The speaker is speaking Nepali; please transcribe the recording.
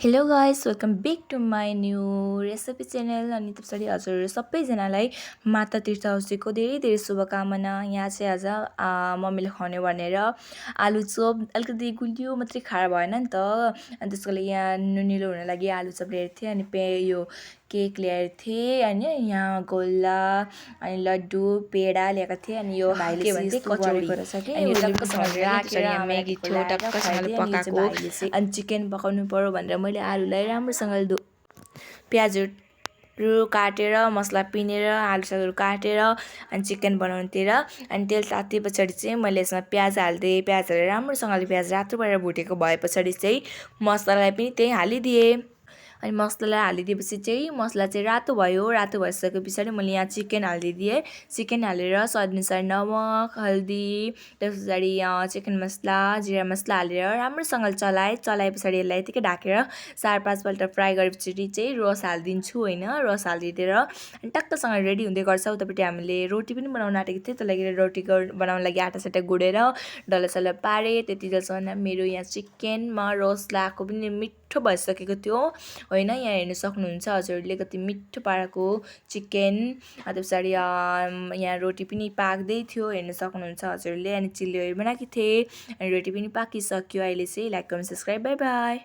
Hello guys welcome back to my new recipe channel. अनि त्यसरी हजुर सबैजनालाई माता तीर्थ औँसीको धेरै धेरै शुभकामना। यहाँ चाहिँ आज मम्मीले खुवाउने भनेर आलु चप अलिकति गुलियो मात्रै खाएर भएन नि त। अनि त्यसको लागि यहाँ नुनिलो हुन लागि आलु चप ल्याएको थिएँ। अनि यो केक ल्याएको थिएँ होइन, यहाँ गोला अनि लड्डु पेडा ल्याएको थिएँ। अनि यो भाइले के भन्छ कचौडी अनि टक्कसँग राखेर म्यागी थियो टक्कसँगले पकाएको। अनि चिकन पकाउनु पर्यो भनेर मैले आलुलाई राम्रोसँगले प्याजहरू काटेर मसला पिनेर आलुसालुहरू काटेर अनि चिकन बनाउनुतिर अनि तेल ताते पछाडि चाहिँ मैले यसमा प्याज हाल्दिएँ। प्याज हालेर राम्रोसँगले प्याज रातो भएर भुटेको भए पछाडि चाहिँ मसलालाई पनि त्यही हालिदिएँ। अनि मसला हालिदिएपछि चाहिँ मसला चाहिँ रातो भयो। रातो भइसके पछाडि मैले यहाँ चिकन हालिदिएँ। चिकन हालेर स्वादअनुसार नमक हल्दी त्यस पछाडि चिकन मसला जिरा मसला हालेर राम्रोसँगले चलाए पछाडि यसलाई यतिकै ढाकेर 4-5 पल्ट फ्राई गरेपछि चाहिँ रस हालिदिन्छु होइन। रस हालिदिएर अनि टक्कसँग रेडी हुँदै गर्छ। उतापट्टि हामीले रोटी पनि बनाउन आँटेको थियो। त्यो लागि रोटी बनाउन लागि आँटा गुडेर डल्लासल्ला पारेँ। त्यति बेलासम्म मेरो यहाँ चिकनमा रस लगाएको पनि मिठो भइसकेको थियो होइन। यहाँ हेर्न सक्नुहुन्छ हजुरले कति मिठो पाराको चिकन। त्यस पछाडि यहाँ रोटी पनि पाक्दै थियो हेर्न सक्नुहुन्छ हजुरले। अनि चिल्ली ओयल बनाएको थिएँ अनि रोटी पनि पाकिसक्यो। अहिले चाहिँ like comment subscribe by by.